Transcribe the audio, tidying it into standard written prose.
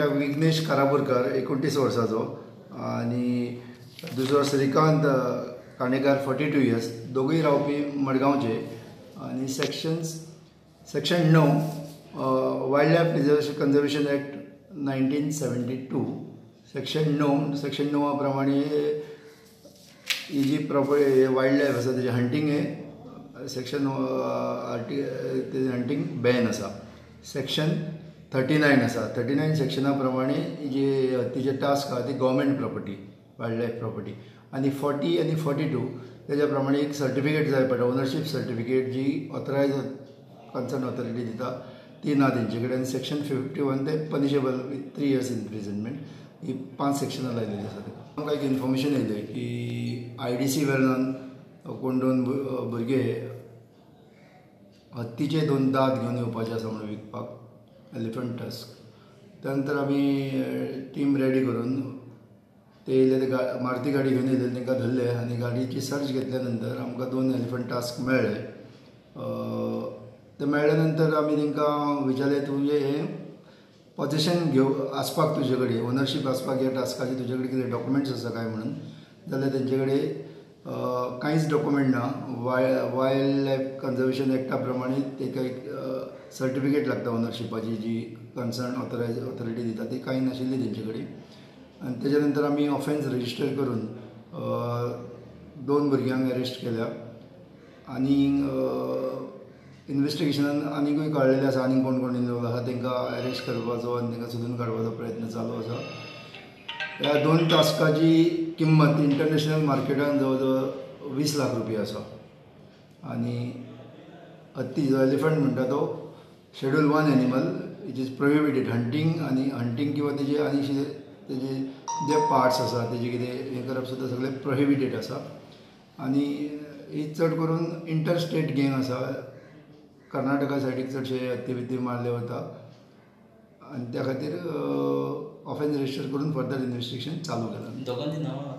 विघ्नेश कारापूरकर 29 वर्साचो आनी दुसरो श्रीकांत काणेकर 42 इयर्स, दोगूय रावपी मडगांवचे. आनी section 9 wild life reservation conservation act 1972 section 9 section 9 प्रमाणे ही जी प्रॉपर्टी वायल्ड लायफ आसा तेजें हंटींग हे सेक्शन तेजें हंटींग बॅन आसा. सेक्शन 39 आसा. 39 सेक्शना प्रमाणे जी हत्तीचे टास्क आहा ती government property, wild life property. आनी 40 आनी 42 तेज्या प्रमाणे एक सर्टिफिकेट जाय पडटा, ओनरशीप सर्टिफिकेट जी ऑथरायज कन्सर्न ऑथॉरिटी दिता ती ना तेंचे कडेन. आनी सेक्शन 51 ते पनिशेबल विथ 3 इयर्स इम्प्रिजनमेंट. ही 5 सेक्शनां लायलेली आसा ताका. आमकां एक इन्फॉर्मेशन येयलें की IDC वेल्यान कोण 2 भुरगे हत्तीचे 2 दांत घेवन येवपाचे आसा म्हणून विकपाक, एलिफंट टस्क. त्या नंतर आमी टीम रेडी करून ते येयले, ते मारुती गाडी घेवन येयले, तांकां धरले आनी गाडयेची सर्च घेतल्या नंतर आमकां 2 एलिफंट टास्क मेळ्ळे. ते मेळ्ळे नंतर आमी तांकां विचारलें, तुजें हें पॉझिशन घेव आसपाक तुजे कडेन, ओनरशीप आसपाक ह्या टास्काची तुजे कडेन कितें डॉक्युमेंट्स आसा काय म्हणून, जाल्यार तेंचे कडेन कांयच डॉक्युमेंट ना. वायल्ड लायफ कन्जर्वेशन एक्टा प्रमाणे ताका एक सर्टिफिकेट लागता ओनरशिपाची, जी कन्सर्न ऑथरायज ऑथॉरिटी दिता, ती कांय नाशिल्ली तेंचे कडेन. आनी तेज्या नंतर आमी ऑफेन्स रजिस्टर करून 2 भुरग्यांक अरेस्ट केल्या आनी इन्वेस्टिगेशनान आनीकूय कळ्ळेलें आसा आनीक कोण कोण इनवॉल्व आसा, तांकां अरेस्ट करपाचो आनी तांकां सोदून काडपाचो प्रयत्न चालू आसा. ह्या 2 टास्काची किंमत इंटरनॅशनल मार्केटान जवळ जवळ 20 लाख रुपया आसा. आनी हत्ती जो एलिफंट म्हणटा तो schedule 1 animal which is prohibited hunting. आनी हंटींग किंवा तेजे आनी तेजे जे पार्ट्स आसा तेजे कितें हें करप सुद्दां सगळें प्रोहिबिटेड आसा. आनी ही चड करून इंटर स्टेट गँग आसा. कर्नाटका सायडीक चडशे हत्ती बित्ती मारले वता आनी त्या खातीर ऑफेन्स रजिस्टर करून फर्दर इन्वेस्टिगेशन चालू केलां. दोगांची नांवां